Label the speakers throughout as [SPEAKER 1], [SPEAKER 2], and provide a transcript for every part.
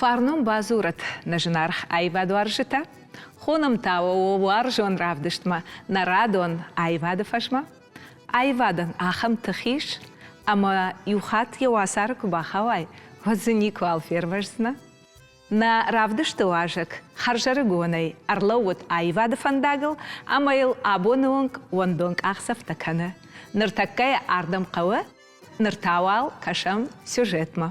[SPEAKER 1] Фарнон бадзурӕд нӕ зынаргъ аивадуарзджытӕ, хонӕм та уӕ уарзон равдыстмӕ нӕ радон аивады фӕзмӕ. Аивадӕн ахӕм тых ис, ӕмӕ иу хатт йӕ уацары куы бахауай, уӕд дзы никуал фервӕздзынӕ. Нӕ равдысты уазӕг хӕрзӕрыгонӕй ӕрлӕууыд аивады фӕндагыл ӕмӕ йыл абоны онг уӕндон къахдзӕфтӕ кӕны. Ныртӕккӕ йӕ ардӕм хъӕуы, ныр та уал кӕсӕм сюжетмӕ.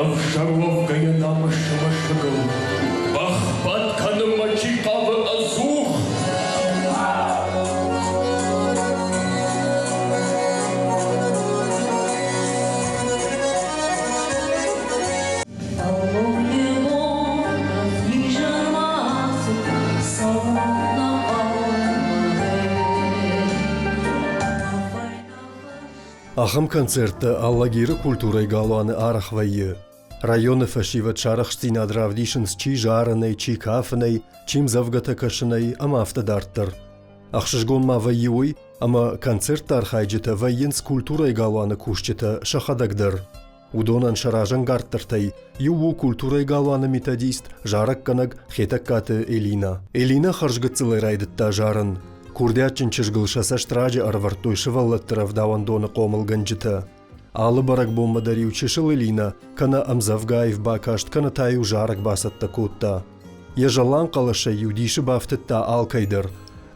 [SPEAKER 2] Ӕвзӕр уӕвгӕйӕ намысы мӕсыгыл бӕхбадт кӕнынмӕ чи хъавы ӕдзух.
[SPEAKER 3] Ахӕм концерттӕ Алагиры культурӕйы галуаны арӕх вӕййы. Районы фӕсивӕд сӕ арӕхстдзинад равдисынц чи зарынӕй, чи кафынӕй, чи мдзӕвгӕтӕ кӕсынӕй ӕмӕ афтӕ дарддӕр. Ӕхсызгон ма вӕййы уый, ӕмӕ концертты архайджытӕ вӕййынц культурӕйы галуаны кусджытӕ сӕхӕдӕг дӕр. Уыдонӕн сӕ разӕнгарддӕртӕй иу у культурӕйы галуаны методист, зарӕггӕнӕг Хетӕгкаты Элинӕ. Элинӕ хӕрзгыццылӕй райдыдта зарын. Курдиатджын чызгыл сӕ цӕст раджы ӕрӕвӕрдтой сывӕллӕтты рӕвдауӕндоны хъомылгӕнджытӕ. Алы бӕрӕгбонмӕ дӕр-иу чысыл Элинӕ кӕнӕ ӕмдзӕвгӕ аив бакаст, кӕнӕ та-иу зарӕг бацӕттӕ кодта. Йӕ зӕлланг хъӕлӕсӕй-иу дисы бафтыдта алкӕй дӕр.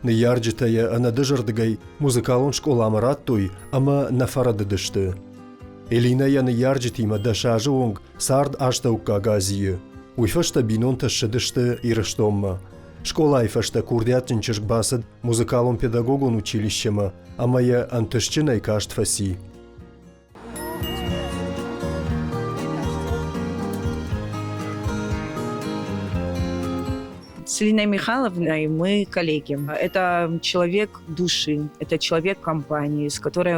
[SPEAKER 3] Ныййарджытӕ йӕ ӕнӕдызӕрдыгӕй музыкалон скъоламӕ радтой ӕмӕ нӕ фӕрӕдыдысты. Элинӕ йӕ ныййарджытимӕ 10 азы онг цард Астӕуккаг Азийы. Уый фӕстӕ бинонтӕ ссыдысты Ирыстонмӕ. Скъолайы фӕстӕ курдиатджын чызг бацыд музыкалон-педагогон училищемӕ ӕмӕ йӕ ӕнтыстджынӕй каст фӕци.
[SPEAKER 4] С Линой Михайловной мы коллеги. Это человек души, это человек компании, с которой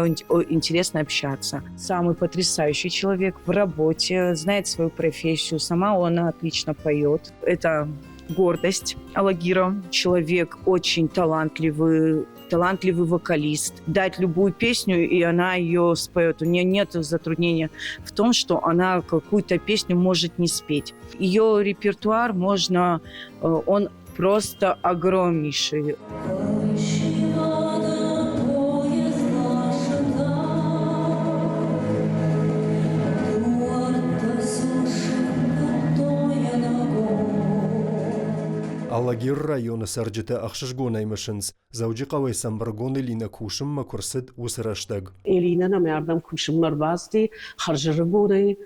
[SPEAKER 4] интересно общаться. Самый потрясающий человек в работе, знает свою профессию, сама она отлично поет. Это гордость Алагира. Человек очень талантливый, талантливый вокалист. Дать любую песню, и она ее споет. У нее нет затруднения в том, что она какую-то песню может не спеть. Ее репертуар можно, он просто огромнейший.
[SPEAKER 3] Алагиры районы цӕрджытӕ ӕхсызгонӕй мысынц, Дзӕуджыхъӕуӕй сӕм ӕрыгон Элинӕ кусынмӕ куы рцыд, уыцы рӕстӕг.
[SPEAKER 5] Элинӕ нӕм ардӕм кусынмӕ ӕрбацыди хӕрзӕрыгонӕй,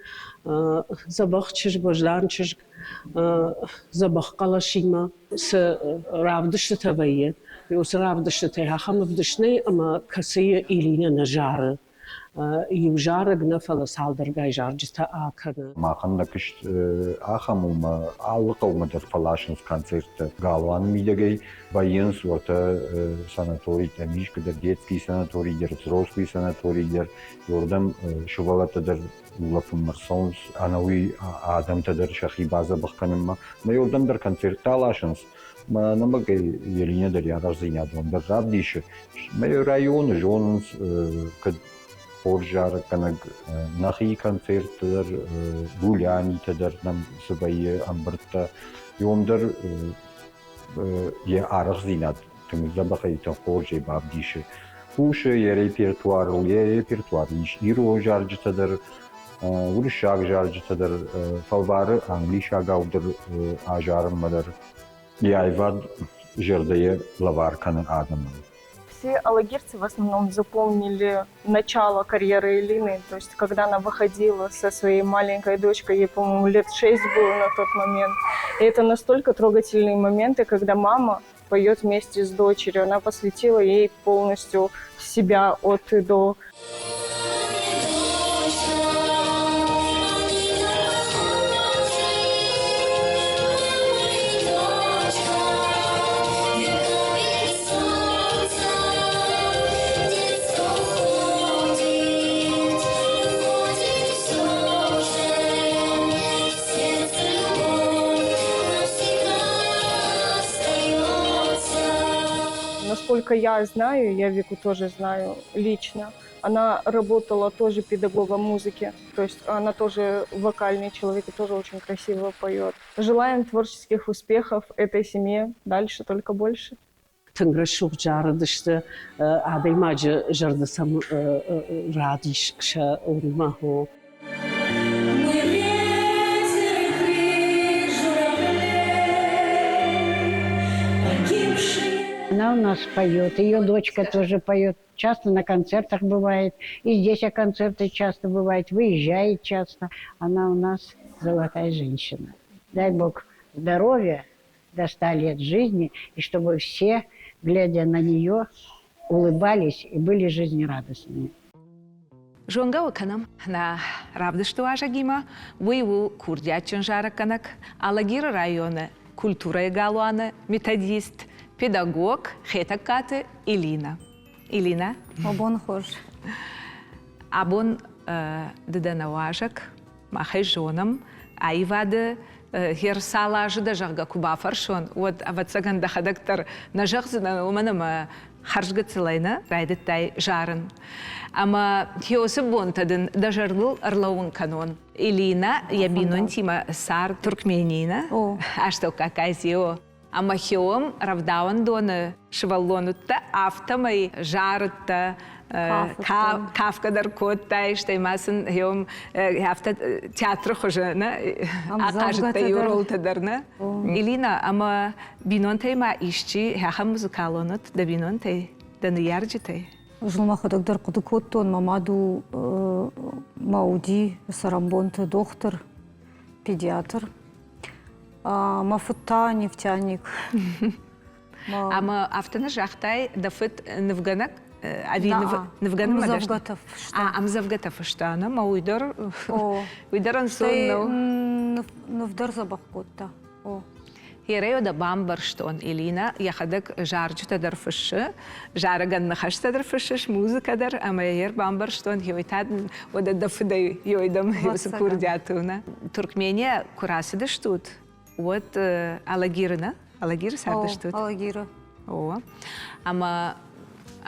[SPEAKER 5] дзӕбӕх чызг, уӕздан чызг, дзӕбӕх хъӕлӕсимӕ. Цы равдыстытӕ вӕййы, уыцы равдыстытӕй ахӕм ӕвдыст нӕй, ӕмӕ кӕцыйы Элинӕ нӕ зары. Иу зарӕг нӕ, фӕлӕ цалдӕргай зарджытӕ акӕны.
[SPEAKER 6] Махӕн нӕ куыст ахӕм у, ӕмӕ алы хъӕумӕ дӕр фӕласынц концерттӕ. Галуаны мидӕгӕй вӕййынц уӕртӕ санаторитӕ, Мишкы дӕр, детский санаторий дӕр, взрослый санаторий дӕр. Уырдӕм сывӕллӕттӕ дӕр улӕфынмӕ рцӕуынц, ӕнӕуый адӕмтӕ дӕр сӕхи бадзӕбӕх кӕнынмӕ. Мӕ уырдӕм дӕр концерттӕ аласынц. Мӕ нӕмыгӕй Елинӕ дӕр йӕ арӕхдзинадон дӕр равдисы. Мӕ районы зонынц, кӕд хорз зарӕггӕнӕг нӕхи концертты дӕр, гулянитӕ дӕр нӕм цы вӕййы ӕмбырдтӕ, уым дӕр йӕ арӕхдзинад тынг дзӕбӕхӕй, тынг хорзӕй бавдисы. Кусы йӕ репертуарыл, йӕ репертуары ис ирон зарджытӕ дӕр, уырыссаг зарджытӕ дӕр, фӕлвары англисагау дӕр азарынмӕ дӕр. Йӕ аивад зӕрдӕйы лӕвар кӕны адӕмӕн.
[SPEAKER 7] Все алагирцы в основном запомнили начало карьеры Элины, то есть когда она выходила со своей маленькой дочкой, ей, по-моему, лет 6 было на тот момент. И это настолько трогательные моменты, когда мама поет вместе с дочерью. Она посвятила ей полностью себя от и до. Насколько я знаю, я Вику тоже знаю лично, она работала тоже педагогом музыки, то есть она тоже вокальный человек и тоже очень красиво поет. Желаем творческих успехов этой семье, дальше только больше.
[SPEAKER 5] Тынг рӕсугъд зарыдысты, адӕймаджы зӕрдӕ сӕм радис сӕ уындмӕ.
[SPEAKER 8] Она у нас поет, ее дочка тоже поет. Часто на концертах бывает. И здесь концерты часто бывает, выезжает часто. Она у нас золотая женщина. Дай Бог здоровья, до 100 лет жизни, и чтобы все, глядя на нее, улыбались и были жизнерадостными.
[SPEAKER 1] Зонгӕ кӕнӕм нӕ равдысты уазӕгимӕ. Уый у курдиатджын зарӕггӕнӕг, Алагиры районы культурӕйы галуаны методист, педагог Хетӕгкаты Элина. Элина.
[SPEAKER 9] Абон хорз.
[SPEAKER 1] Абон ды дӕ нӕ уазӕг, махӕй зонӕм, аивады херцал азы дӕ, зӕгъгӕ, куы бафӕрсон, уӕд, ӕвӕццӕгӕн, дӕхӕдӕг дӕр нӕ зӕгъдзынӕ, уымӕн ӕмӕ хӕрзгыццылӕй нӕ райдыдтай зарын. Ӕмӕ хиосы бонтӕ дын дӕ зӕрдыл ӕрлӕууын кӕнон. Элина йӕ бинонтимӕ цард Туркменийы, астӕуккаг Азийы. Ӕмӕ хиом рӕвдауӕндоны сывӕллон уыдтӕ, афтӕмӕй зарыдтӕ, кафгӕ дӕр кодтай, стӕй ма сын хиом афтӕ театры хуызы нӕ ахъазыдтӕ иу ролтӕ дӕр нӕ. Элина, ӕмӕ бинонтӕй ма исчи ахӕм музыкалон уыд дӕ бинонтӕй, дӕ ныййарджытӕй?
[SPEAKER 9] Ӕз мӕхӕдӕг дӕр хъуыды кодтон, мӕ мад у мӕ уыди цӕрӕнбонты дохтыр, педиатр. Мӕ фыд та нефтяник.
[SPEAKER 1] Ӕмӕ афтӕ нӕ загътай, дӕ фыд нывгӕнӕг ӕви нывгӕнӕг?
[SPEAKER 9] Ӕмдзӕвгӕтӕ фыста.
[SPEAKER 1] Ӕмдзӕвгӕтӕ фыста, нӕ? Мӕ уый дӕр уый дӕр ӕнцон нӕу.
[SPEAKER 9] Ныв дӕр дзӕбӕх кодта. О.
[SPEAKER 1] Ерӕйо дӕ бамбӕрстон, Элина йӕхӕдӕг зарджытӕ дӕр фыссы, зарӕгӕн ныхӕстӕ дӕр фыссыс, музыкӕ дӕр, ӕмӕ йӕ бамбӕрстон, йой та уӕдӕ дӕ фыдӕй йой дӕм уыцы курдиат у, нӕ? Туркменийӕ куы рацыдыстут, уӕд Алагиры, нӕ? Алагиры цардыстут?
[SPEAKER 9] Алагиры.
[SPEAKER 1] О. Ӕмӕ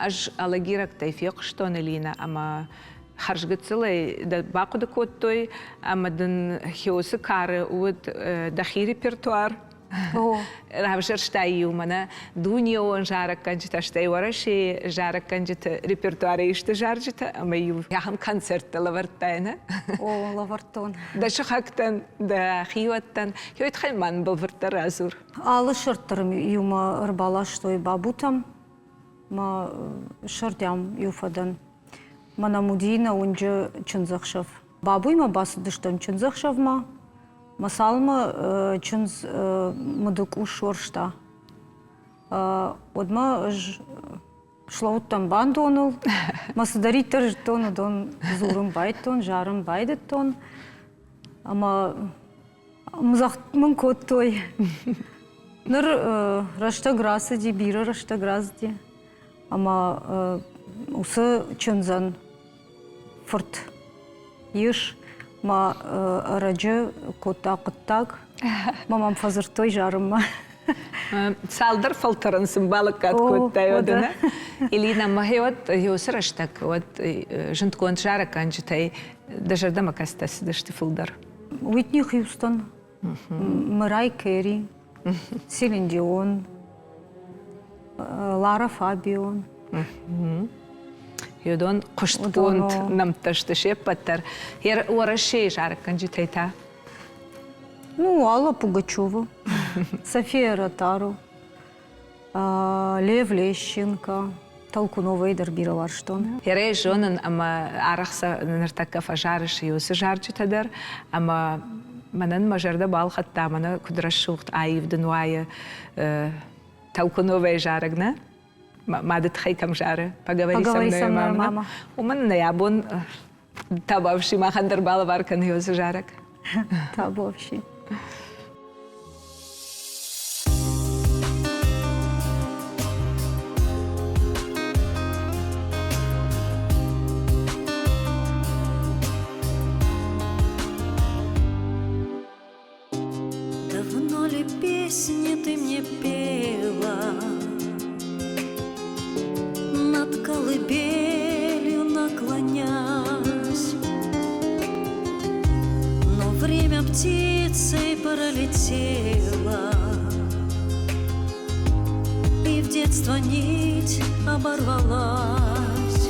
[SPEAKER 1] ӕз алагирӕгтӕй фехъуыстон, Элина, ӕмӕ хӕрзгыццылӕй дӕ бахъуыды кодтой, ӕмӕ дын хиосы кары уыд дӕхи репертуар. Равзӕрстай-иу мӕнӕ дунеон зарӕггӕнджытӕ, стӕй Уӕрӕсейы зарӕггӕнджыты репертуары исты зарджытӕ ӕмӕ-иу ахӕм концерттӕ лӕвӕрдтай, нӕ?
[SPEAKER 9] О, лӕвӕрдтон.
[SPEAKER 1] Дӕ сыхӕгтӕн, дӕ хиуӕттӕн. Хиуӕй тыххӕй ма нын бӕлвырддӕр радзур.
[SPEAKER 9] Алы сӕрд дӕр иумӕ ӕрбаластой бабутӕм, мӕ сӕрдӕм иу фӕдӕн. Мӕнӕ Мудинӕ уынджы чындзӕхсӕв. Бабуимӕ бацыдыстӕм чындзӕхсӕвмӕ. Мӕ цалынмӕ чындз мыды къус суӕрста, уӕдмӕ ӕз слӕудтӕн бандоныл. Мӕ цыдӕриддӕр зыдтон, уыдон дзурын байдыдтон, зарын байдыдтон. Ӕмӕ ӕмдзӕгъд мын кодтой. Ныр рӕстӕг рацыди, бирӕ рӕстӕг рацыди. Ӕмӕ уыцы чындзӕн фырт ис, ма ӕрӕджы кодта хъуыддаг, ма мӕм фӕдзырдтой зарынмӕ.
[SPEAKER 1] Цалдӕр фӕлтӕрӕн сын балӕггад кодтай, уӕдӕ нӕ? Элина, мӕхи уӕд уыцы рӕстӕг уӕд зындгонд зарӕггӕнджытӕй дӕ зӕрдӕмӕ кӕцытӕ цыдысты фылдӕр?
[SPEAKER 9] Уитни Хьюстон, Мэрай Керри, Селин Дион, Лара Фабион.
[SPEAKER 1] Уыдон хъуыстгонд нӕмттӕ сты се ппӕт дӕр. Уӕрӕсейы зарӕггӕнджытӕй та?
[SPEAKER 9] Ну, Алла Пугачева, София Ротару, Лев Лещенко, Толкуновайы дӕр бирӕ уарзтон.
[SPEAKER 1] Ерӕй зонын ӕмӕ арӕх сӕ ныртӕккӕ фӕзарыс уыцы зарджытӕ дӕр ӕмӕ мӕнӕн мӕ зӕрдӕ балхӕдта, мӕнӕ куыд рӕсугъд аив дын уайы Толкуновайы зарӕг, нӕ? Мады тыххӕй кӕм зары? Поговори со мной, мама. Уымӕн нӕ абон табуафси махӕн дӕр балӕвар кӕны уыцы зарӕг.
[SPEAKER 9] Табуафси.
[SPEAKER 10] Давно ли песни ты мне пела? Колыбелью наклонясь. Но время птицей пролетело, И в детство нить оборвалась.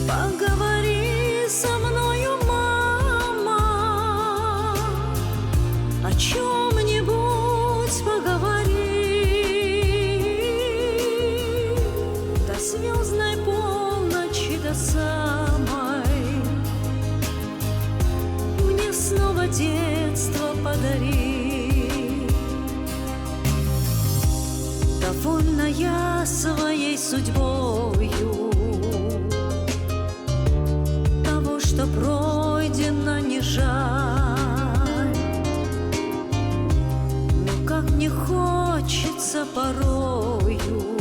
[SPEAKER 10] Поговори со мною, мама, о чем-нибудь поговори. До звездной полночи, до самой Мне снова детство подари. Довольна я своей судьбою, Того, что пройдено, не жаль. Но как мне хочется порою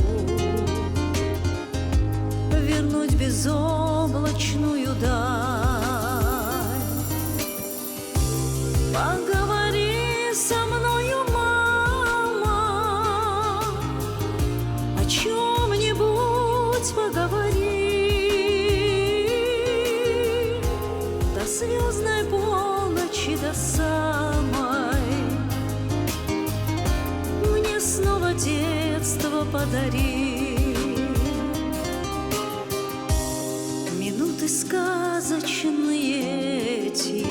[SPEAKER 10] Вернуть безоблачную даль. Поговори со мною, мама, о чем-нибудь поговори. До звездной полночи, до самой Мне снова детство подари. Минуты сказочные эти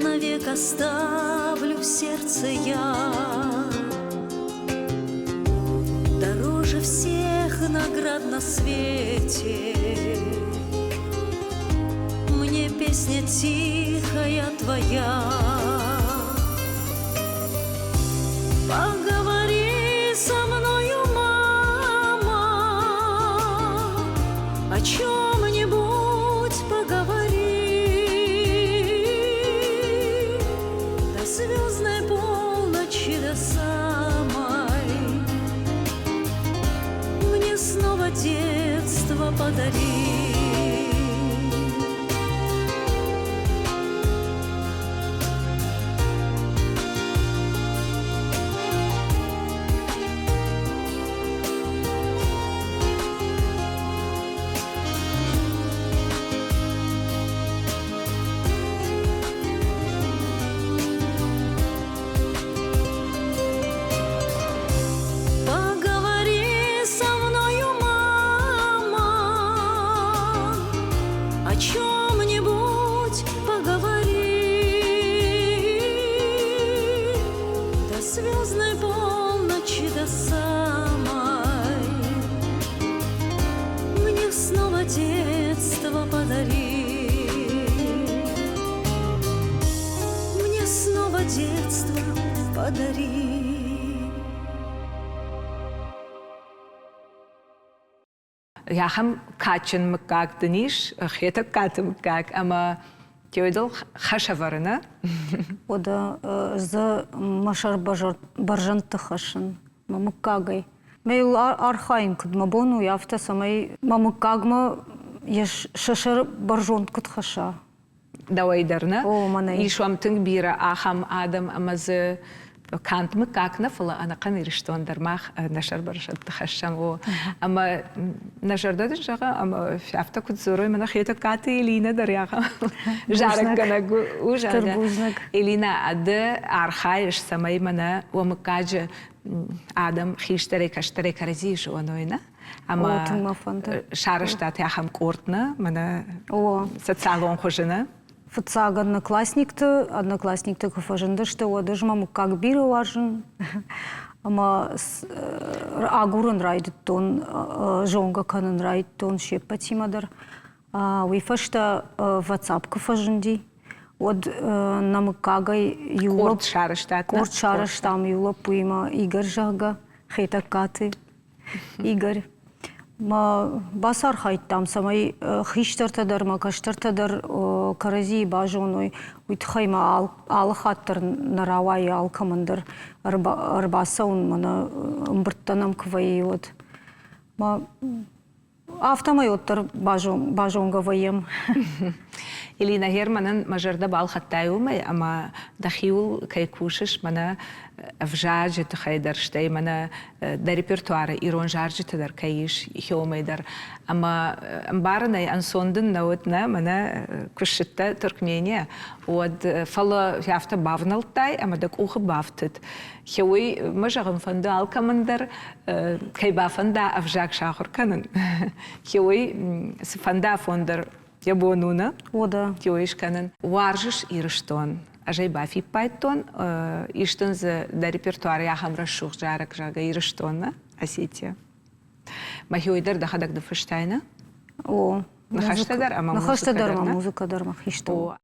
[SPEAKER 10] Навек оставлю в сердце я. Дороже всех наград на свете Мне песня тихая твоя. Поговори со мною, мама, о чем-нибудь поговори. До звездной полночи, до самой Мне снова детство подари. Поговори со мною, мама, о чем-нибудь поговори. До звездной полночи, до самой Мне снова детство подари. Мне снова детство подари.
[SPEAKER 1] Ахӕм кадджын мыггаг дын ис, Хетӕгкаты мыггаг, ӕмӕ теуӕдыл хӕс ӕвӕрыны.
[SPEAKER 9] Уӕдӕ дзы мӕ сӕр бӕрзӕндты хӕссын мӕ мыггагӕй. Мӕ йыл архайын, куыд мӕ бон у, афтӕ, цӕмӕй мӕ мыггагмӕ йӕ сӕ сӕр бӕрзонд куыд хӕсса.
[SPEAKER 1] Дӕуӕй дӕр нӕ? Ис уӕм тынг бирӕ ахӕм адӕм, ӕмӕ дзы канд мыггаг нӕ, фӕлӕ ӕнӕхъӕн Ирыстон дӕр мах нӕ сӕрбӕрзӕндты хӕссӕм. О, ӕмӕ нӕ зӕрдӕ дын зӕгъы, ӕмӕ афтӕ куыд дзурой, мӕнӕ Хетӕгкаты Элинӕ дӕр ахӕм зарӕггӕнӕг у, зӕгъгӕ. Элинӕ, ды архайыс, цӕмӕй мӕнӕ уӕ мыггаджы адӕм хистӕрӕй-кӕстӕрӕй кӕрӕдзийы зоной, нӕ? Ӕмӕ сарӕзтат ахӕм къорд нӕ, мӕнӕ социалон хуызы нӕ?
[SPEAKER 9] Фыццаг одноклассникты, одноклассникты куы фӕзындысты, уӕд ӕз мӕ мыггаг бирӕ уарзын ӕмӕ агурын райдыдтон, зонгӕ кӕнын райдыдтон се ппӕтимӕ дӕр. Уый фӕстӕ WhatsApp куы фӕзынди, уӕд нӕ мыггагӕй иу
[SPEAKER 1] къорд сарӕзтат?
[SPEAKER 9] Къорд сарӕзтам иу лӕппуимӕ, Игорь, зӕгъгӕ, Хетӕгкаты Игорь. Ма бацархайдтам, цӕмӕй хистӕртӕ дӕр ма кӕстӕртӕ дӕр кӕрӕдзийы базоной. Уый тыххӕй ма алы хатт дӕр нӕ рауайы алкӕмӕн дӕр ӕрбацӕуын, мӕнӕ ӕмбырдтӕ нӕм куы вӕййы, уӕд. Ма Афтӕмӕй уӕддӕр базонгӕ вӕййӕм.
[SPEAKER 1] Элина Германӕн мӕ зӕрдӕ балхӕдтай уымӕй, ӕмӕ дӕхиуыл кӕй кусыс, мӕнӕ. ӕвзаджы тыххӕй дӕр, стӕй мӕнӕ дӕ репертуары ирон зарджытӕ дӕр кӕй ис, хиомӕй дӕр. Ӕмӕ ӕмбарынӕй ӕнцон дын нӕ уыд, нӕ, мӕнӕ куы ссыдтӕ Туркменийӕ, уӕд, фӕлӕ афтӕ бавнӕлдтай ӕмӕ дӕ къухы бафтыд. Хеуый мӕ зӕгъын фӕнды алкӕмӕн дӕр, кӕй бафӕнда ӕвзаг сахуыр кӕнын. Хеуый цыфӕнды афон дӕр йӕ бон у, нӕ?
[SPEAKER 9] О, да.
[SPEAKER 1] Хеуый скӕнын. Уарзыс Ирыстон? Ӕз ӕй бафиппайдтон, ис дын дзы дӕ репертуары ахӕм рӕсугъд зарӕг, зӕгъгӕ, Ирыстон, Осетия. Мӕхи дӕр дӕхӕдӕг ныффыстай, нӕ?
[SPEAKER 9] О.
[SPEAKER 1] Ныхӕстӕ дӕр ӕмӕ
[SPEAKER 9] Ныхӕстӕ дӕр ӕмӕ музыкӕ дӕр мӕхи сты.
[SPEAKER 1] О.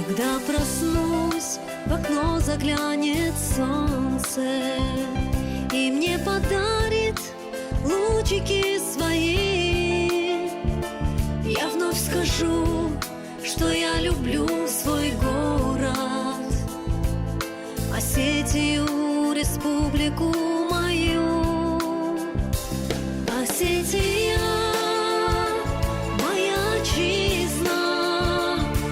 [SPEAKER 10] Когда проснусь, в окно заглянет солнце И мне подарит лучики свои. Я вновь скажу, что я люблю свой город, Осетию, республику мою. Осетия, моя отчизна,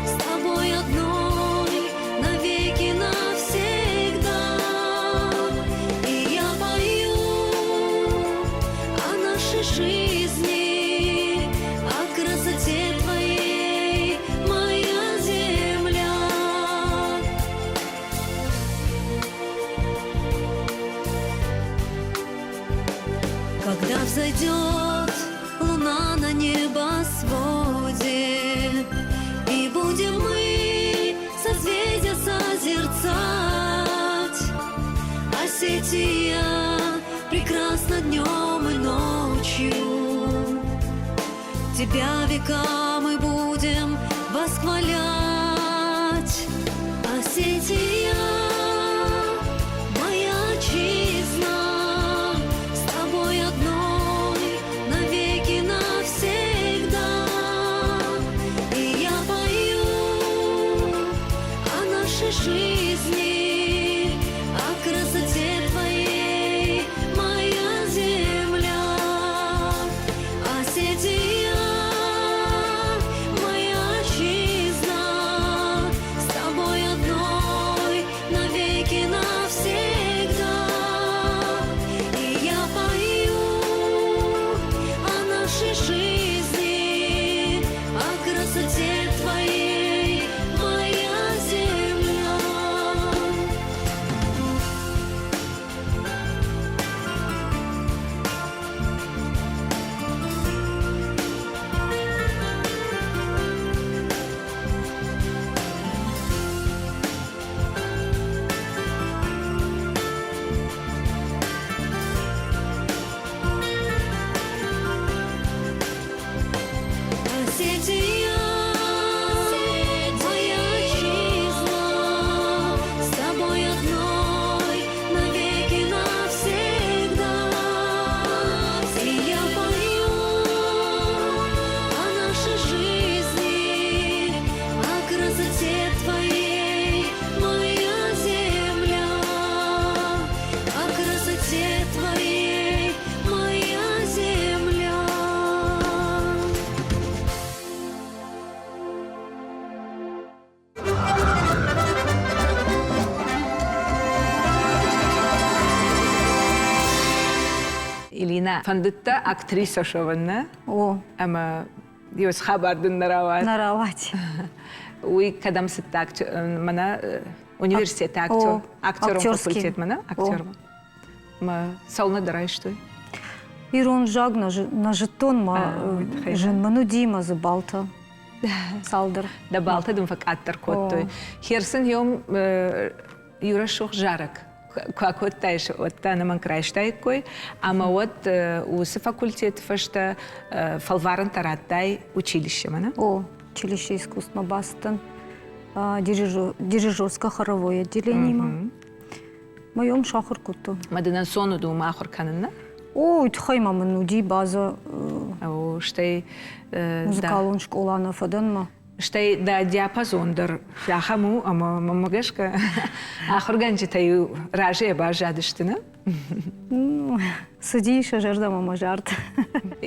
[SPEAKER 10] с тобой одной навеки навсегда. И я пою о нашей жизни, о красоте твоей, моя земля. Когда взойдет луна на небосводе, И будем мы созвездия созерцать, Осетия прекрасна днем и ночью. Тебя века мы будем восхвалять. Осетия, моя отчизна, с тобой одной навеки навсегда. И я пою о нашей жизни, о красоте твоей, моя земля. Осетия, моя отчизна, с тобой одной навеки навсегда. И я пою о нашей жизни, о красоте твоей, моя земля. Осетия, моя отчизна, с тобой одной навеки навсегда. И я пою о нашей жизни, о красоте твоей, моя земля, о красоте твоей, моя земля.
[SPEAKER 1] Илина, фӕндыдтӕ актрисӕ суӕвын, нӕ?
[SPEAKER 9] О.
[SPEAKER 1] Ӕмӕ иу хабар дын нӕ рауад?
[SPEAKER 9] Нӕ рауад.
[SPEAKER 1] Уый кӕдӕм цыдтӕ мӕнӕ университеты актер, актерон факультетмӕ, нӕ? Актермӕ. Мӕ цӕуылнӕ дӕ райстой?
[SPEAKER 9] Ирон заг нӕ зыдтон, ма зын мын уыди мӕ дзы балтӕ цалдӕр.
[SPEAKER 1] Дӕ балтӕ дын фӕкъаддӕр кодтой. Херсын йом иу рӕсугъд зарӕг куы акодтаис, уӕд та ӕнӕмӕнг райстаиккой. Ӕмӕ уӕд уыцы факультеты фӕстӕ фӕлварӕнтӕ радтай училищемӕ, нӕ?
[SPEAKER 9] О, училище искусств-мӕ бацыдтӕн дирижерско-хоровое отделениемӕ. Мӕ йом сахуыр кодтон.
[SPEAKER 1] Мӕ дын ӕнцон уыд уымӕ ахуыр кӕнын, нӕ?
[SPEAKER 9] О, уый тыххӕй ма мын уыди базӕ.
[SPEAKER 1] О, стӕй
[SPEAKER 9] музыкалон скъола нӕ фӕдӕн ма.
[SPEAKER 1] Стӕй дӕ диапазон дӕр ахӕм у, ӕмӕ мӕнмӕ гӕсгӕ ахуыргӕнджытӕ-иу разыйӕ баззадысты, нӕ?
[SPEAKER 9] Цыди сӕ зӕрдӕмӕ мӕ зард.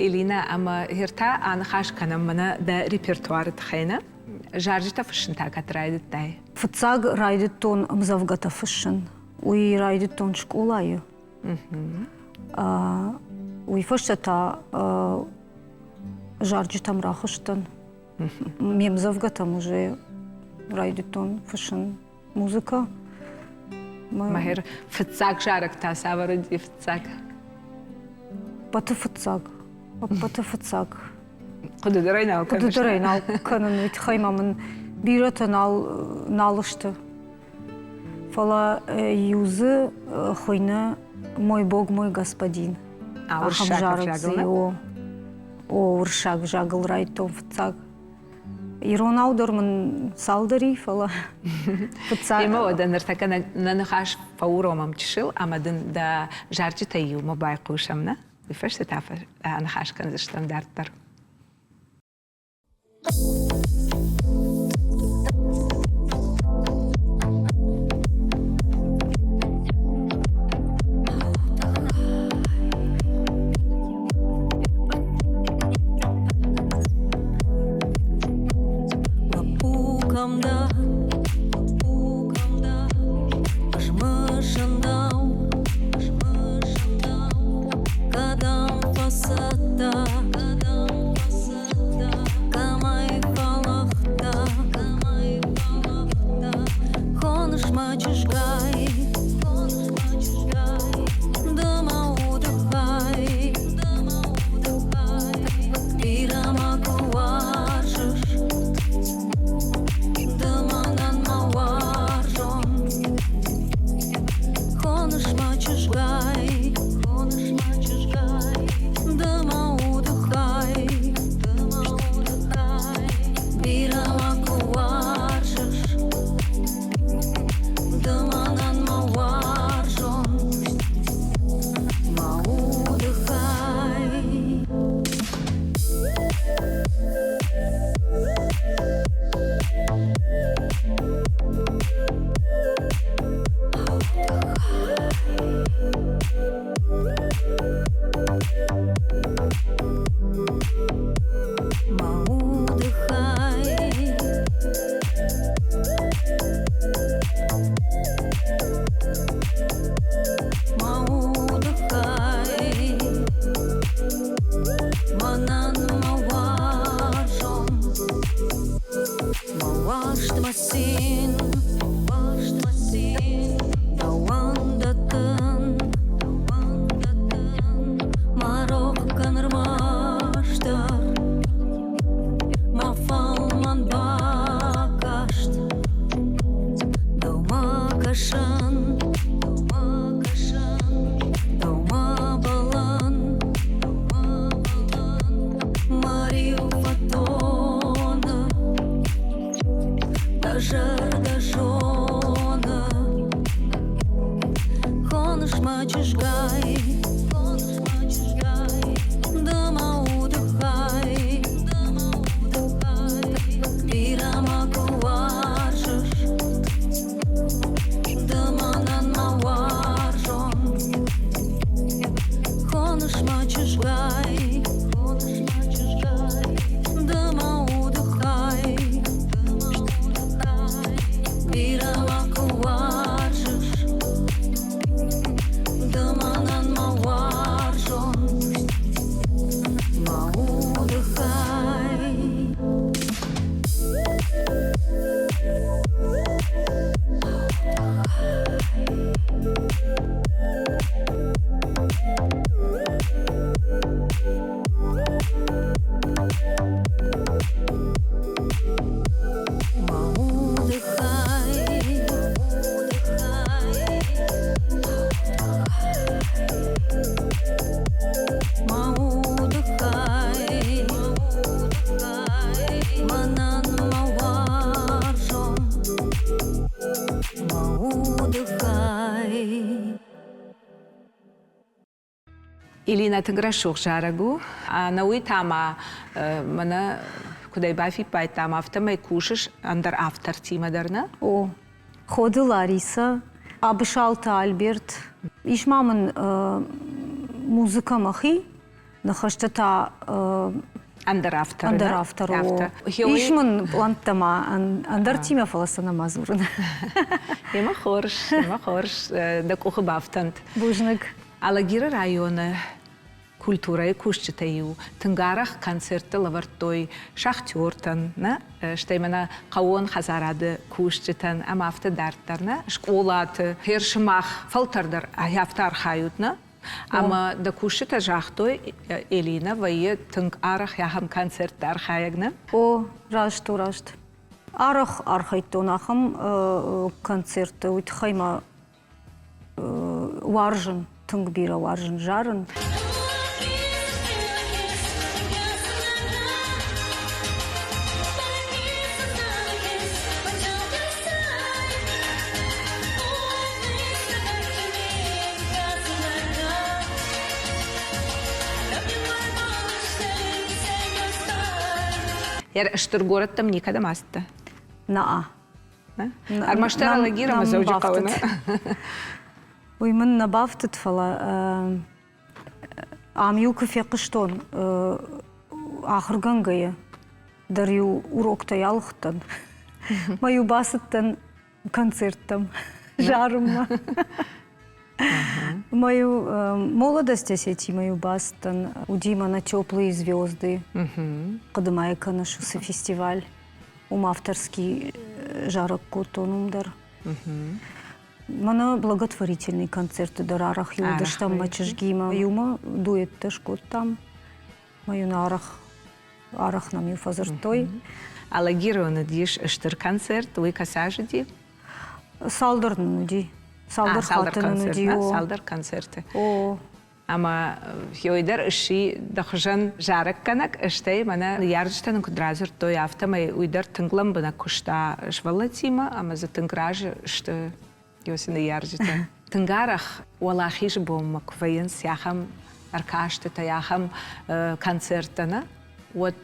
[SPEAKER 1] Элинӕ, ӕмӕ гъер та аныхас кӕнӕм мӕнӕ дӕ репертуары тыххӕй, нӕ? Зарджытӕ фыссын та кӕд райдыдтай?
[SPEAKER 9] Фыццаг райдыдтон ӕмдзӕвгӕтӕ фыссын. Уый райдыдтон скъолайы. Уый фӕстӕ та зарджытӕм рахызтӕн. Ме мдзӕвгӕтӕм уже райдыдтон фыссын музыка.
[SPEAKER 1] Махер фыццаг зарӕг та цавӕр уыди фыццаг?
[SPEAKER 9] Ӕппӕты фыццаг. Ӕппӕты фыццаг.
[SPEAKER 1] Хъуыды дӕр ӕй нал кӕныс?
[SPEAKER 9] Хъуыды дӕр ӕй нал кӕнын, уый тыххӕй ма мын бирӕтӕ нал, нал сты. Фӕлӕ иу дзы хуыйны «Мой Бог, мой господин».
[SPEAKER 1] Ахӕм зарӕг дзы,
[SPEAKER 9] о, о, уырыссаг ӕвзагыл райдтон фыццаг. Иронау дӕр мын цалдӕр и, фӕлӕ фыццаг...
[SPEAKER 1] Ӕмӕ уӕдӕ ныртӕккӕ нӕ ныхас фӕуромӕм чысыл ӕмӕ дын дӕ зарджытӕй иумӕ байхъусӕм, нӕ? Уый фӕстӕ та аныхас кӕндзыстӕм дарддӕр. Элина тынг рӕсугъд зарӕг у. Ӕнӕуый та ма мӕнӕ куыдӕй бафиппайдтам, афтӕмӕй кусыс ӕндӕр автортимӕ дӕр, нӕ?
[SPEAKER 9] О, Ходы Лариса, Абысалты Альберт. Ис ма мын музыкӕ мӕхи, ныхӕстӕ та
[SPEAKER 1] ӕндӕр автор.
[SPEAKER 9] Ӕндӕр автор. Ис мын пълӕнттӕ ма ӕндӕртимӕ, фӕлӕ сӕ нӕма дзурын.
[SPEAKER 1] Емӕ хорз, емӕ хорз, дӕ къухы бафтӕнт.
[SPEAKER 9] Бузныг.
[SPEAKER 1] Алагиры районы культурӕйы кусджытӕ-иу тынг арӕх концерттӕ лӕвӕрдтой шахтертӕн, нӕ, стӕй мӕнӕ хъӕууон хӕдзарады кусджытӕн ӕмӕ афтӕ дарддӕр, нӕ, скъолаты. Херсымах фӕлтӕр дӕр афтӕ архайут, нӕ? Ӕмӕ дӕ кусджытӕ загътой, Элинӕ вӕййы тынг арӕх ахӕм концертты архайӕг, нӕ?
[SPEAKER 9] О, раст у, раст. Арӕх архайдтон ахӕм концертты, уый тыххӕй ма уарзын, тынг бирӕ уарзын зарын.
[SPEAKER 1] Стыр горӕттӕм никӕдӕм ацыдтӕ?
[SPEAKER 9] Наа.
[SPEAKER 1] Ӕрмӕстдӕр Алагир ӕмӕ Дзӕуджыхъӕуы нӕ?
[SPEAKER 9] Уый мын нӕ бафтыд, фӕлӕ ам-иу куы фехъуыстон ахуыргӕнгӕйӕ дӕр-иу уроктӕй алыгъдтӕн. Мӕ-иу бацыдтӕн концерттӕм зарынмӕ. Мою молодость Осетии-мӕ-иу бацыдтӕн. Уыди мӕнӕ «Теплые звезды». Хъуыды ма йӕ кӕныс уыцы фестиваль. Уым авторский зарӕг кодтон уым дӕр. Мӕнӕ благотворительный концертты дӕр арӕх уыдыстӕм мӕ чызгимӕ. Иумӕ дуэттӕ скодтам. Мӕ йын арӕх арӕх нӕм-иу фӕдзырдтой.
[SPEAKER 1] Алагиры уыдис стыр концерт, уый кӕцы аз уыди?
[SPEAKER 9] Цалдӕр нын уыди. Цалдӕр хатты нын уыди.
[SPEAKER 1] Цалдӕр концерты. О. Ӕмӕ хиой дӕр сси дӕ хуызӕн зарӕггӕнӕг, стӕй мӕнӕ ныййарджытӕ нын куыд радзырдтой, афтӕмӕй уый дӕр тынг лӕмбынӕг куыста сывӕллӕттимӕ ӕмӕ дзы тынг разы сты Йосы ныййарджытӕ. Тынг арӕх Уӕлахизы бонмӕ куы вӕййынц ахӕм ӕркастытӕ, ахӕм концерттӕ, нӕ, уӕд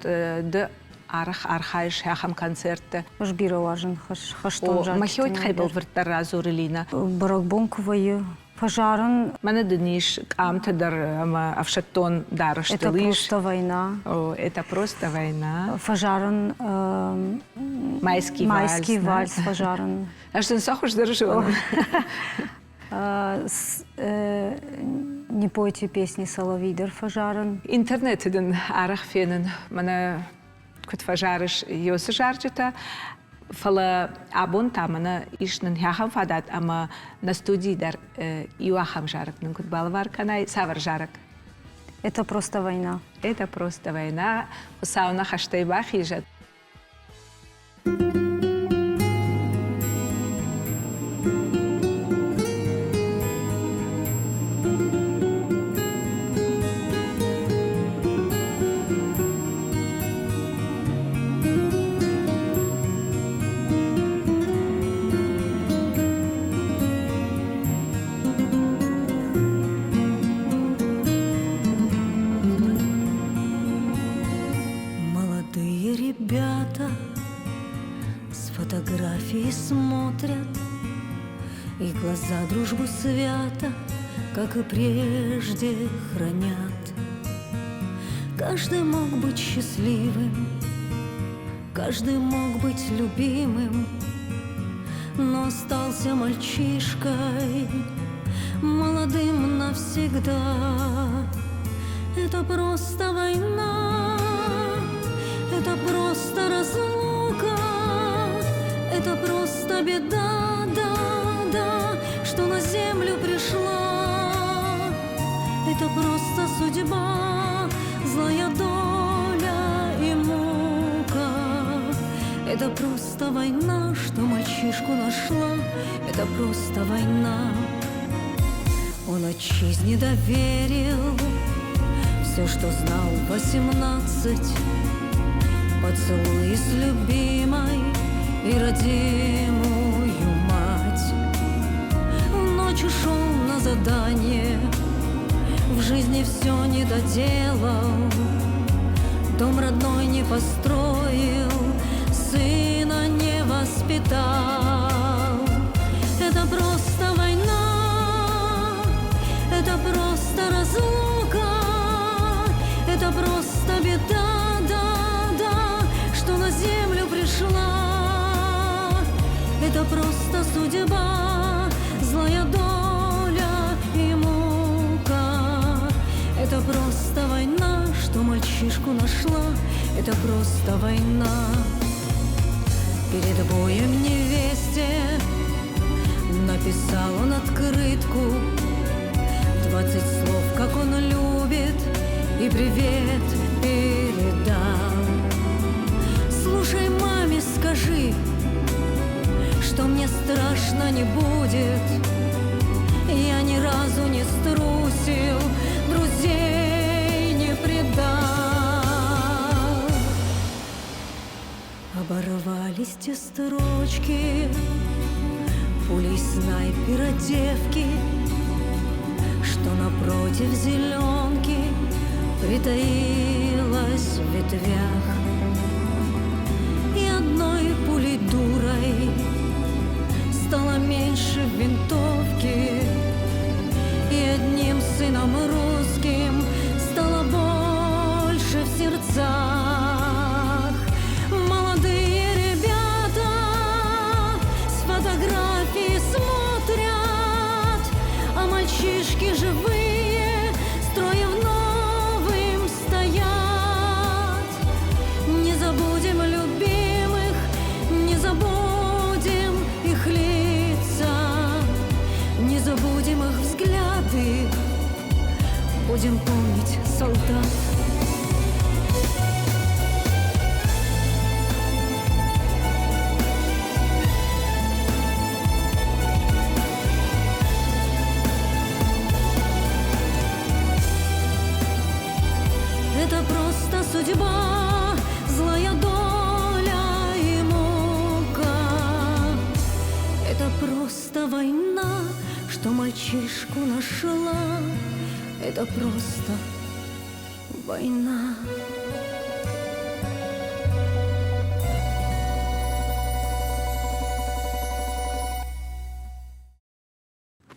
[SPEAKER 1] ды арӕх архайыс ахӕм концертты.
[SPEAKER 9] Ӕз бирӕ уарзын хӕстон зарджытимӕ.
[SPEAKER 1] Мӕхи уый тыххӕй бӕлвырддӕр радзуры Лина.
[SPEAKER 9] Бӕрӕгбон куы вӕййы, фӕзарын.
[SPEAKER 1] Мӕнӕ дын ис къамтӕ дӕр ӕмӕ ӕфсӕддон дарӕстыл
[SPEAKER 9] Это просто война.
[SPEAKER 1] О, это просто война.
[SPEAKER 9] Фӕзарын
[SPEAKER 1] Майский вальс.
[SPEAKER 9] Майский вальс фӕзарын.
[SPEAKER 1] Ӕз дын сӕ хуыздӕр зонын.
[SPEAKER 9] Не пойте песни соловьи дӕр фӕзарын.
[SPEAKER 1] Интернеты дын арӕх фенын, мӕнӕ куыд фӕзарыс Йосы зарджытӕ, фӕлӕ абон та мӕнӕ ис нын ахӕм фадат ӕмӕ нӕ студийы дӕр иу ахӕм зарӕг нын куыд балӕвар кӕнай. Цавӕр зарӕг?
[SPEAKER 9] Это просто война.
[SPEAKER 1] Это просто война. Хуыцау нӕ хӕстӕй бахизӕд.
[SPEAKER 10] Молодые ребята с фотографии смотрят, И глаза дружбу свято, как и прежде, хранят. Каждый мог быть счастливым, каждый мог быть любимым, Но остался мальчишкой, молодым навсегда. Это просто война, это просто разлука, это просто беда, да, да, что на землю пришла. Это просто судьба, злая доля и мука. Это просто война, что мальчишку нашла, это просто война. Он отчизне доверил все, что знал 18. Поцелуи с любимой и родимую мать. В ночь ушел на задание, в жизни не все не доделал, Дом родной не построил, Сына не воспитал. Это просто война, это просто разлука, Это просто беда, да, да, что на землю пришла. Это просто судьба, злая доля и мука. Это просто война, что мальчишку нашла. Это просто война. Перед боем невесте написал он открытку. Двадцать слов, как он любит, и привет передал. Слушай, маме, скажи, что мне страшно не будет. Я ни разу не струсил, друзей не предал. Оборвались те строчки пулей снайпера девки, Что напротив зеленки притаилась в ветвях. И одной пулей дурой стало меньше винтовки, И одним сыном русским стало больше в сердцах. Молодые ребята с фотографии смотрят, а мальчишки живые строем новым стоят. Не забудем любимых, не забудем их лица, не забудем их взгляды, будем помнить солдат. Это просто судьба, злая доля и мука. Это просто война, что мальчишку нашла. Это просто война.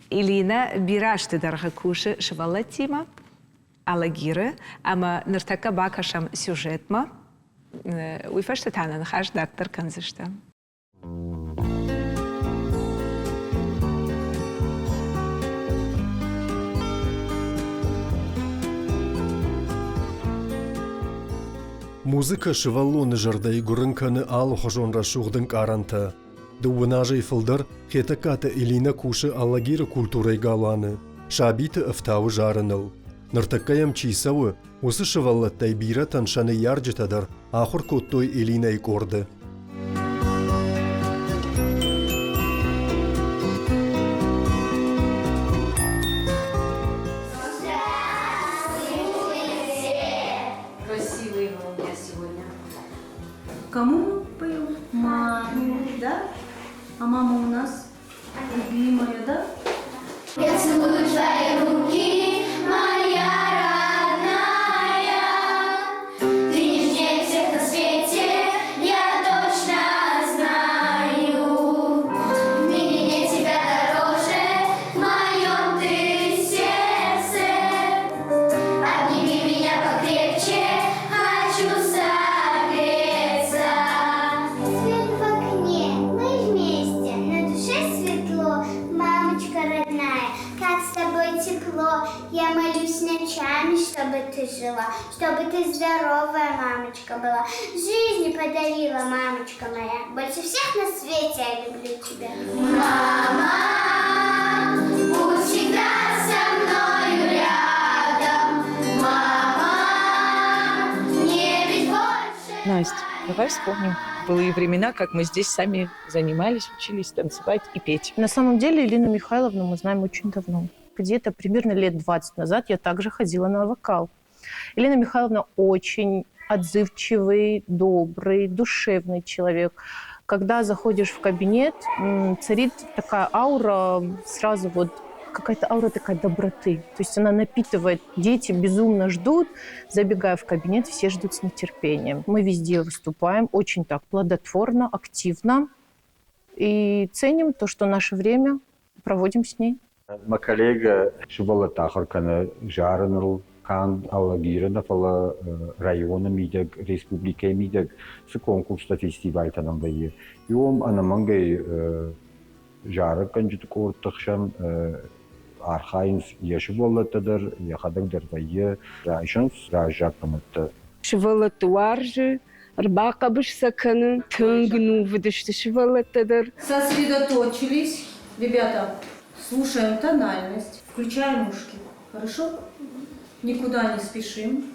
[SPEAKER 1] Элинӕ бирӕ азты дӕргъы кусы сывӕллӕттимӕ Алагиры ӕмӕ ныртӕккӕ бакӕсӕм сюжетмӕ. Уый фӕстӕ та нӕ ныхас дарддӕр кӕндзыстӕм.
[SPEAKER 3] Музыкӕ сывӕллоны зӕрдӕйы гуырын кӕны алыхуызон рӕсугъд ӕнкъарӕнтӕ. Дыууын азӕй фылдӕр Хетӕгкаты Элинӕ кусы Алагиры культурӕйы галуаны, сабиты ӕфтауы зарыныл. Ныртӕккӕ йӕм чи цӕуы, уыцы сывӕллӕттӕй бирӕтӕн сӕ ныййарджытӕ дӕр ахуыр кодтой Элинӕйы къорды.
[SPEAKER 9] Красивый вы у меня сегодня. Кому поем? Маме, да? А мама у нас любимая, да?
[SPEAKER 11] Я целую твои руки, моя родная. Ты нежнее всех на свете, я точно знаю. В мире нет тебя дороже, в моем ты сердце. Обними меня покрепче, хочу согреться. Свет в окне, мы вместе, на душе светло, мамочка родная, как с тобой тепло. Я молюсь ночами, чтобы ты жила, чтобы ты здоровая, мамочка была. Жизни подарила, мамочка моя. Больше всех на свете я люблю тебя. Мама, будь всегда со мною рядом. Мама, мне ведь больше...
[SPEAKER 4] Настя, давай вспомним былые времена, как мы здесь сами занимались, учились танцевать и петь.
[SPEAKER 12] На самом деле Елену Михайловну мы знаем очень давно. Где-то примерно лет 20 назад я также ходила на вокал. Елена Михайловна очень отзывчивый, добрый, душевный человек. Когда заходишь в кабинет, царит такая аура, сразу вот какая-то аура такая доброты. То есть она напитывает. Дети безумно ждут, забегая в кабинет, все ждут с нетерпением. Мы везде выступаем очень так плодотворно, активно. И ценим то, что наше время проводим с ней.
[SPEAKER 6] Мӕ коллегӕ сывӕллӕтты ахуыр кӕны зарыныл канд Алагиры нӕ, фӕлӕ районы мидӕг, республикӕйы мидӕг цы конкурстӕ, фестивальтӕ нӕм вӕййы, уым ӕнӕмӕнгӕй зарӕггӕнджыты къордты хсӕн архайынц йӕ сывӕллӕттӕ дӕр, йӕхӕдӕг дӕр вӕййы, райсынц раззаг бынӕттӕ.
[SPEAKER 13] Сывӕллӕтты уарзы, ӕрбахъӕбыс сӕ кӕны, тынг нувыд сты сывӕллӕттӕ дӕр.
[SPEAKER 14] Сосредоточились. Ребята, слушаем тональность, включаем ушки. Хорошо? Никуда не спешим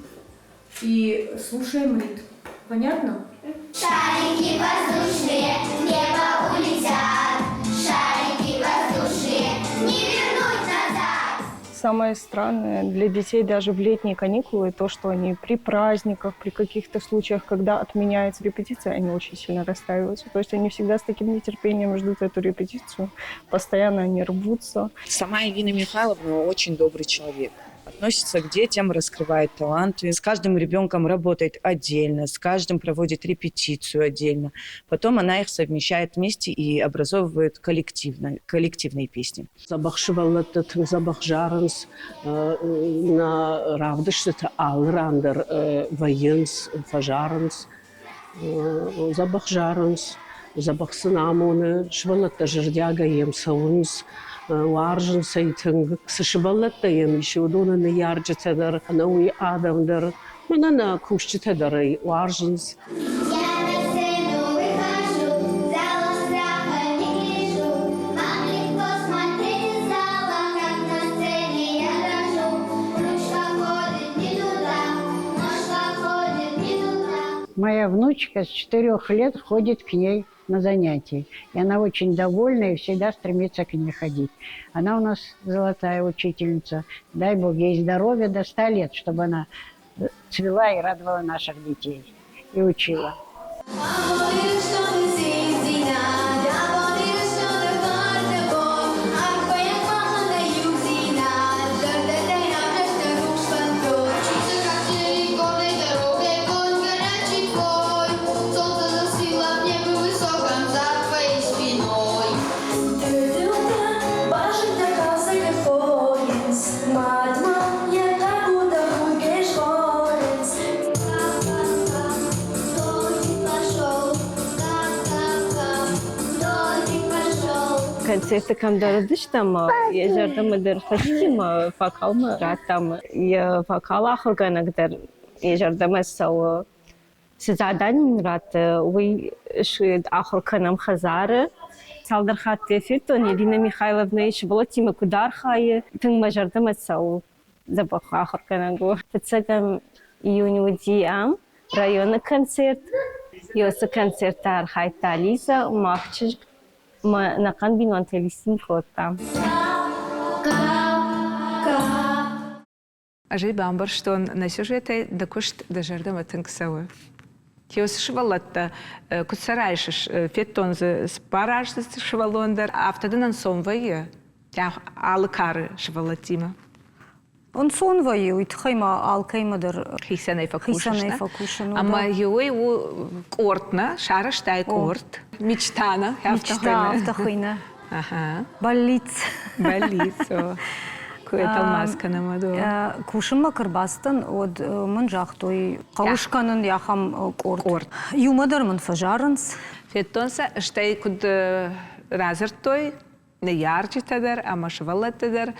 [SPEAKER 14] и слушаем ритм. Понятно?
[SPEAKER 11] Шарики воздушные в небо улетят, Шарики воздушные не вернуть назад.
[SPEAKER 7] Самое странное для детей даже в летние каникулы то, что они при праздниках, при каких-то случаях, когда отменяется репетиция, они очень сильно расстраиваются. То есть они всегда с таким нетерпением ждут эту репетицию, постоянно они рвутся.
[SPEAKER 4] Сама Ирина Михайловна очень добрый человек. Относится к детям, раскрывает таланты. С каждым ребенком работает отдельно, с каждым проводит репетицию отдельно. Потом она их совмещает вместе и образовывает коллективно, коллективные песни.
[SPEAKER 5] Дзӕбӕх сывӕллӕттӕ тынг дзӕбӕх зарынц, нӕ равдыстыты алы ран дӕр вӕййынц, фӕзарынц, дзӕбӕх зарынц, дзӕбӕх сын амоны, сывӕллӕттӕ зӕрдиагӕй йӕм цӕуынц, уарзынц ӕй тынг. Цы сывӕллӕттӕ йӕм ис, уыдоны ныййарджытӕ дӕр, ӕнӕуый адӕм дӕр, мӕнӕ нӕ кусджытӕ дӕр ӕй уарзынц.
[SPEAKER 11] Я на сцену выхожу, зала страха не гляжу. Вам легко смотреть из зала, как на сцене я дрожу. Ручка ходит не туда, ножка ходит не туда.
[SPEAKER 8] Моя внучка с 4 лет ходит к ней на занятия. И она очень довольна и всегда стремится к ней ходить. Она у нас золотая учительница. Дай Бог ей здоровья до 100 лет, чтобы она цвела и радовала наших детей и учила.
[SPEAKER 15] Концерты кӕмдӕр уыдыстӕм, йӕ зӕрдӕмӕ дӕр фӕцыди мӕ вокалмӕ радтам. Йӕ вокал ахуыргӕнӕг дӕр йӕ зӕрдӕмӕ цӕуы. Цы задани нын радты, уый ахуыр кӕнӕм хӕдзары. Цалдӕр хатты йӕ федтон, Ирина Михайловнӕйы сывӕллӕттимӕ куыд архайы, тынг мӕ зӕрдӕмӕ цӕуы. Дзӕбӕх ахуыргӕнӕг у. Фыццӕгӕм июнь уыди ам районы концерт. Уыцы концерты архайдта Лиза, мах чызг. Мӕ ӕнӕхъӕн бинонтӕ цин кодтам.
[SPEAKER 1] Ӕз ӕй бамбӕрстон, нӕ сюжетӕй дӕ куыст дӕ зӕрдӕмӕ тынг цӕуы. Теусы сывӕллӕттӕ куыд сӕ райсыс? Федтон дзы цыппар азы сывӕллон дӕр. Афтӕ дын ӕнцон вӕййы алы кары сывӕллӕттимӕ?
[SPEAKER 9] Ӕнцон вӕййы, уый тыххӕй ма алкӕимӕ дӕр
[SPEAKER 1] хицӕнӕй фӕкусыс,
[SPEAKER 9] хицӕнӕй фӕкусын.
[SPEAKER 1] Ӕмӕ иуӕй у къорд, нӕ? Сарӕзтай къорд. Мечта, нӕ?
[SPEAKER 9] Мечта, афтӕ хуыйны. Бӕллиц.
[SPEAKER 1] Бӕллиц, о. Куы тӕлмац кӕнӕм, уӕд.
[SPEAKER 9] Кусынмӕ куы ӕрбацыдтӕн, уӕд мын загътой, хъӕуы скӕнын ахӕм къорд. Иумӕ дӕр мын фӕзарынц.
[SPEAKER 1] Федтон сӕ, стӕй куыд радзырдтой, ныййарджытӕ дӕр ӕмӕ сывӕллӕттӕ дӕр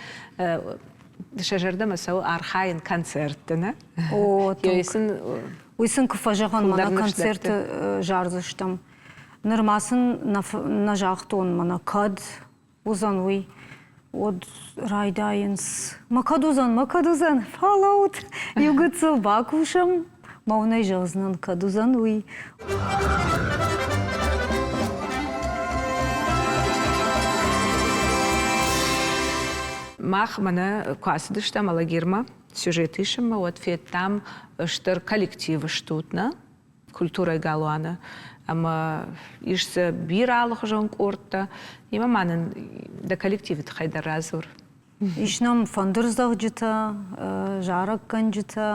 [SPEAKER 1] сӕ зӕрдӕмӕ цӕуы архайын концертты, нӕ?
[SPEAKER 9] О, уый сын куы фӕзӕгъӕн, мӕнӕ концерты зардзыстӕм. Нырма сын нӕ загътон, мӕнӕ кӕд уыдзӕн уый, уӕд райдайынц, мӕ кӕд уыдзӕн, мӕ кӕд уыдзӕн, фӕлӕуут, иу гыццыл бакусӕм, мӕ уын ӕй зӕгъдзынӕн, кӕд уыдзӕн уый.
[SPEAKER 1] Мах мӕнӕ куы ацыдыстӕм Алагирмӕ сюжет исынмӕ, уӕд федтам стыр коллектив стут, нӕ? Культурӕйы галуаны. Ӕмӕ ис дзы бирӕ алыхуызон къордтӕ. Имӕ ма нын дӕ коллективы тыххӕй дӕр радзур.
[SPEAKER 9] Ис нӕм фӕндырдзӕгъджытӕ, зарӕггӕнджытӕ,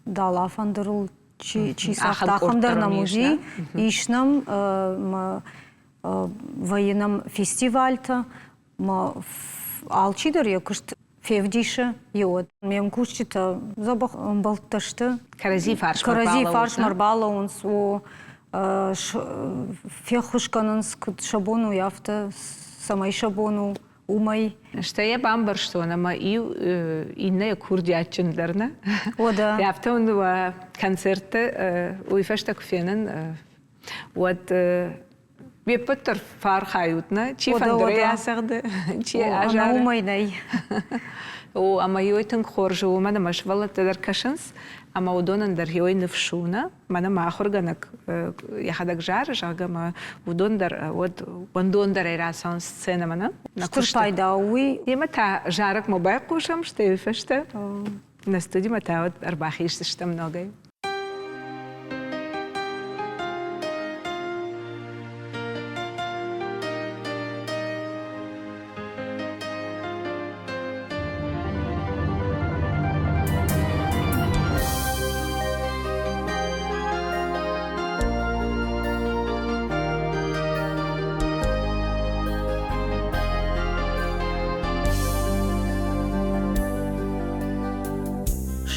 [SPEAKER 9] дала фӕндырыл чи, чи цагъта, ахӕм дӕр нӕм уыди. Ис нӕм вӕййы нӕм фестивальтӕ, алчидӕр йӕ куыст февдисы иуӕд. Ме мкусджытӕ дзӕбӕх ӕмбӕлттӕ сты.
[SPEAKER 1] Кӕрӕдзи фарсмӕ
[SPEAKER 9] Кӕрӕдзи фарсмӕ ӕрбалӕууынц, о, феххуыс кӕнынц, куыд сӕ бон у, афтӕ, цӕмӕй сӕ бон у, уымӕй.
[SPEAKER 1] Стӕй йӕ бамбӕрстон, ӕмӕ иу иннӕйы курдиатджындӕр нӕ.
[SPEAKER 9] О, да.
[SPEAKER 1] Афтӕ уын уӕ концертты уый фӕстӕ куы фенын, уӕд Ме ппӕт дӕр фӕархайут, нӕ? Чи фӕндырӕй ацӕгъды, чи азары.
[SPEAKER 9] Уымӕй нӕй.
[SPEAKER 1] О, ӕмӕ йой тынг хорз у, уымӕн ӕмӕ сывӕллӕттӕ дӕр кӕсынц, ӕмӕ уыдонӕн дӕр йой ныфс у, нӕ? Мӕнӕ мӕ ахуыргӕнӕг йӕхӕдӕг зары, зӕгъгӕ, ӕмӕ уыдон дӕр уӕд уӕндондӕрӕй рацӕуынц сценӕмӕ, нӕ?
[SPEAKER 9] Стыр пайда у уый.
[SPEAKER 1] Емӕ та зарӕгмӕ байхъусӕм, стӕй уый фӕстӕ нӕ студимӕ та уӕд ӕрбахиздзыстӕм ногӕй.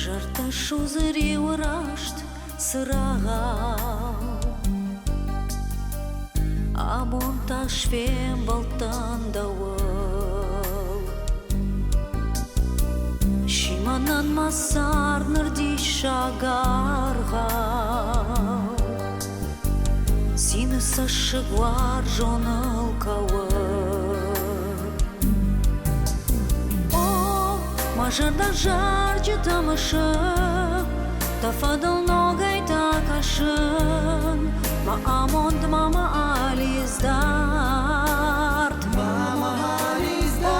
[SPEAKER 10] Зӕрдӕ судзы риуы раст цырагъау. Абон та сфембӕлдтӕн дӕуыл. Симонӕн мӕ цард ныр диссаг аргъау. Цины цӕссыг уарзоныл кӕуы. О, мӕ зӕрдӕ зарджытӕ мысы, Дӕ фӕдыл ногӕй та кӕсын, Мӕ амонд ма мӕ алидз дард. О,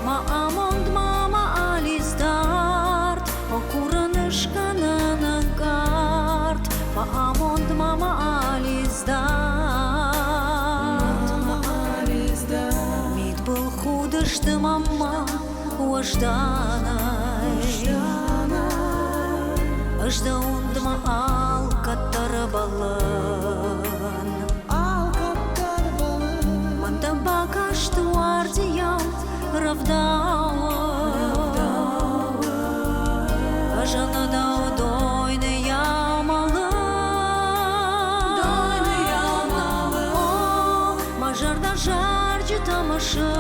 [SPEAKER 10] мӕ амонд ма мӕ алидз дард, О, курын ыскӕнын ӕнкъард, Мӕ амонд ма мӕ алидз дард. Мидбыл худысты мӕммӕ уӕзданӕй. Ӕз дӕ уындмӕ алкӕддӕр бӕллын. Мӕн дӕ бакаст уардийау рӕвдауы. Ӕз ӕнӕ дӕу дойныйау мӕлын. О, мӕ зӕрдӕ зарджытӕ мысы,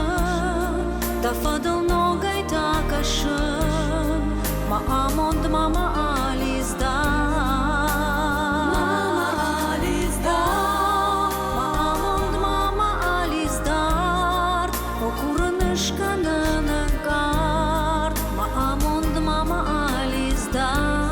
[SPEAKER 10] Дӕ фӕдыл ногӕй та кӕсын, Мӕ амонд ма мӕ алидз Мӕ амонд ма мӕ алидз дард, О, курын ыскӕнын ӕнкъард, Мӕ амонд ма мӕ алидз дард.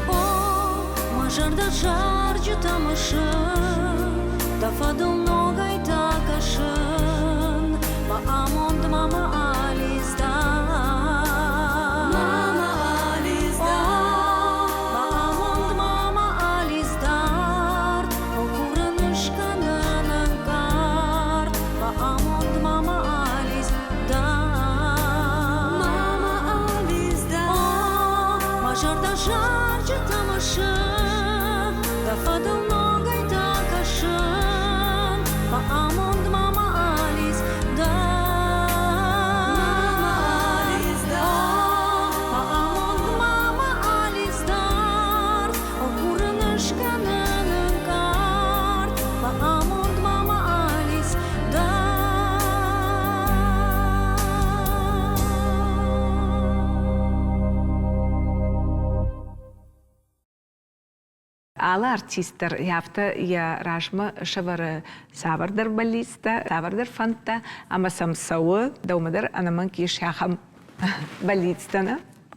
[SPEAKER 10] О, мӕ зӕрдӕ зарджытӕ мысы, Дӕ фӕдыл ногӕй та кӕсын, Мӕ амонд ма мӕ алидз Мӕ амонд ма мӕ алидз дард, О, курын ыскӕнын ӕнкъард, Мӕ амонд ма мӕ алидз дард. О, мӕ зӕрдӕ зарджытӕ мысы, Дӕ фӕдыл ногӕй та кӕсын, Мӕ амонд ма мӕ алидз дард.
[SPEAKER 1] Алы артист дӕр афтӕ йӕ размӕ сӕвӕры цавӕрдӕр бӕллицтӕ, цавӕрдӕр фӕндтӕ, ӕмӕ сӕм цӕуы, дӕумӕ дӕр ӕнӕмӕнг ис ахӕм бӕллицтӕ, нӕ?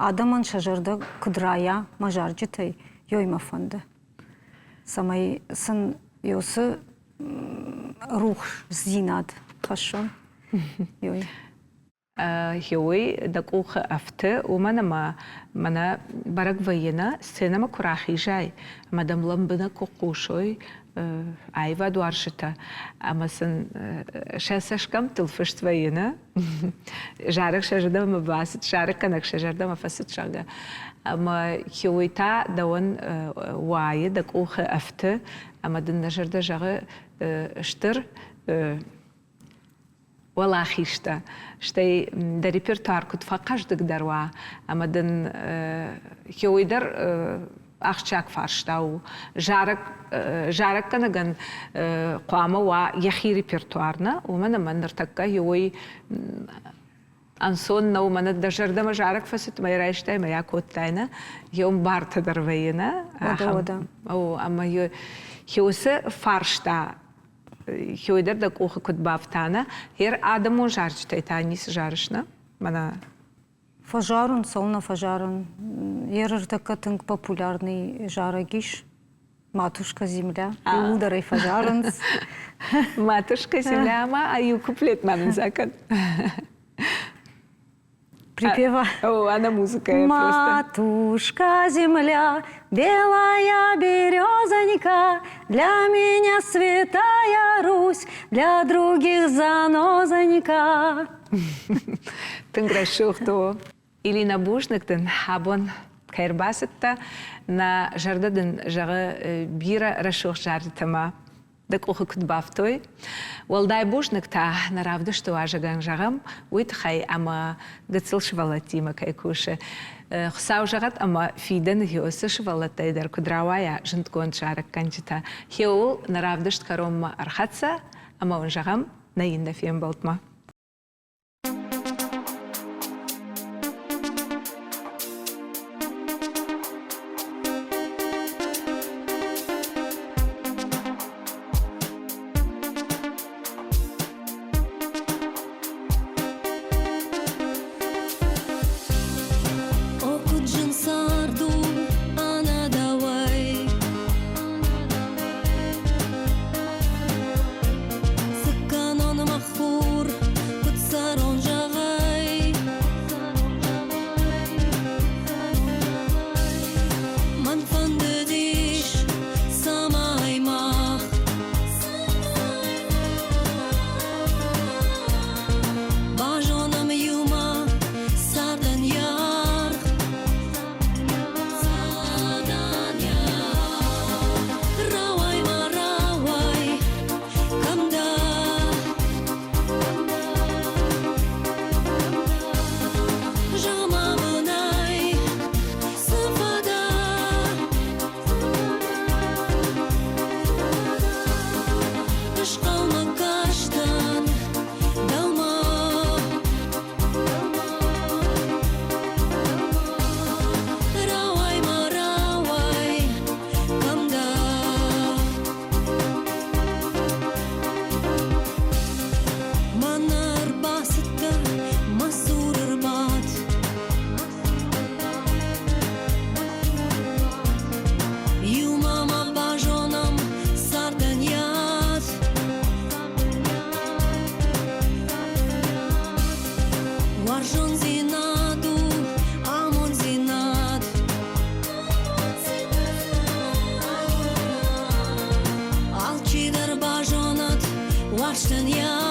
[SPEAKER 9] Адӕмӕн сӕ зӕрдӕ куыд райа мӕ зарджытӕй, ёй мӕ фӕнды. Цӕмӕй сын ёцы рухсдзинад хӕссон. Ёй.
[SPEAKER 1] Гъеуый дӕ къухы ӕфты, уымӕн ӕмӕ мӕнӕ бӕрӕг вӕййы нӕ, сценӕмӕ куы рахизай ӕмӕ дӕм лӕмбынӕг куы хъусой аивадуарзджытӕ ӕмӕ сын сӕ цӕсгӕмттыл фыст вӕййы нӕ, зарӕг сӕ зӕрдӕмӕ бацыд, зарӕггӕнӕг сӕ зӕрдӕмӕ фӕцыд, зӕгъгӕ. Ӕмӕ гъеуый та дӕуӕн уайы, дӕ къухы ӕфты ӕмӕ дын нӕ зӕрдӕ зӕгъы стыр уӕлахизтӕ, стӕй дӕ репертуар куыд фӕхъӕздыгдӕр уа ӕмӕ дын хеуый дӕр ахсджиаг фарста у. Зарӕг, зарӕггӕнӕгӕн хъуамӕ уа йӕхи репертуар, нӕ? Уымӕн ӕмӕ ныртӕккӕ хеуый ӕнцон нӕу, мӕнӕ дӕ зӕрдӕмӕ зарӕг фӕцыд, мӕ райстай, мӕ акодтай, нӕ? Еум бартӕ дӕр вӕййы, нӕ?
[SPEAKER 9] Уӕдӕ,
[SPEAKER 1] О, ӕмӕ хеуыцы фарста хеуый дӕр дӕ къухы куыд бафта, нӕ? Гъер адӕмон зарджытӕй та ницы зарыс, нӕ? Мӕнӕ
[SPEAKER 9] Фӕзарын, цӕуылнӕ фӕзарын. Йе ртӕккӕ тынг популярный зарӕг ис. Матушка земля. Иууылдӕр ӕй фӕзарынц.
[SPEAKER 1] Матушка земля ма иу куплет ма нын закӕн.
[SPEAKER 9] Припева.
[SPEAKER 1] О, она музыка
[SPEAKER 9] Матушка земля, белая березонька, Для меня святая Русь, для других занозонька.
[SPEAKER 1] Тынг рӕсугъд у. Илина бузныг дын абон кӕй ӕрбацыдтӕ. Нӕ зӕрдӕ дын зӕгъы бирӕ рӕсугъд зарджытӕ ма дӕ къухы куыд бафтой. Уӕлдай бузныг та нӕ равдысты уазӕгӕн зӕгъӕм, уый тыххӕй ӕмӕ гыццыл сывӕллӕттимӕ кӕй кусы. Хуыцау зӕгъӕд ӕмӕ фидӕны уыцы сывӕллӕттӕй дӕр куыд рауайа зындгонд зарӕггӕнджытӕ. Хеуыл нӕ равдыст кӕронмӕ ӕрхӕццӕ ӕмӕ уын зӕгъӕм нӕ иннӕ фембӕлдмӕ.
[SPEAKER 10] О, куыд зын цард у ӕнӕ дӕуӕй. Цы кӕнон, мӕ хур, куыд цӕрон, зӕгъай? Мӕн фӕндыдис, цӕмӕй мах базонӕм иумӕ цардӕн йӕ аргъ. Рауай ма, рауай, кӕм дӕ? Зӕгъ-ма мын ӕй, цы фӕдӕ? Ысхъӕлмӕ кастӕн дӕумӕ. Рауай ма, рауай, кӕм дӕ? Мӕнӕ ӕрбацыдтӕ, мӕ цуры рбад. Иумӕ ма базонӕм цардӕн йӕ ад. Уарзондзинад у амонддзинад. Алчидӕр базонӕд уарзтӕн йӕ